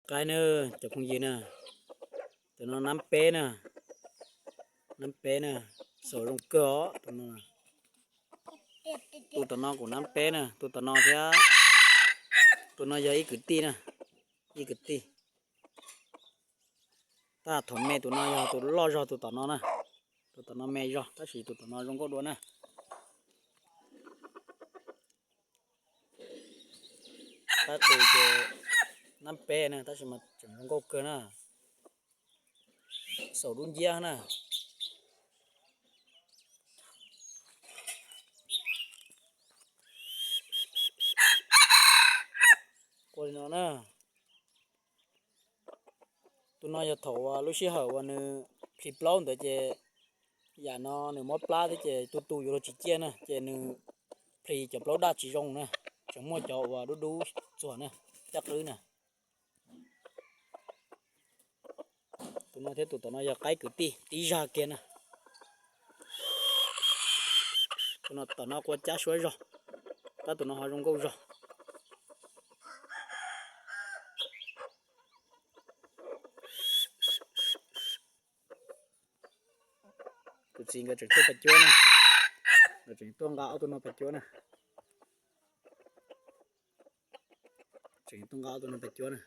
Qaib na, cov phooj ywg na, tus no nab peb na, nab peb na, xaum zoo kawg os tus no. Tus tom no kuv nab peb na, tus tom no thiab, tus no yog ib kwv tij na, ib kwv tij. Tab thaum me tus no yog tus loj zog tus tom no na, tus tom no me zog tab sis tus tom no zoo nkauj dua na. Tab tus ces nab peb na tab sis mas tseem zoo nkauj kawg na, xaum dub nciab na. Ua li no na, tus no yog thaum uas lub sij hawm uas nws plhis plaub ntawd ces yam no nws mob plab thiab ces tu tu yuav luag tsis ciaj na ces nws plhis cov plaub daj tsis zoo na, tseem muaj cov uas dub dub txuag na, caj qwb na. Tus no thiab tus tom no yog qaib kwv tij tib zaj kiag na. Tus no tom no qua cab suab zog, tab tus no ho zoo nkauj zog. Kuv txiv nkawd tseem tuaj pes cuab na, nkawd tseem tuaj nqa ob tug no pes cuab na, tseem tuaj nqa ob tug no pes cuab na.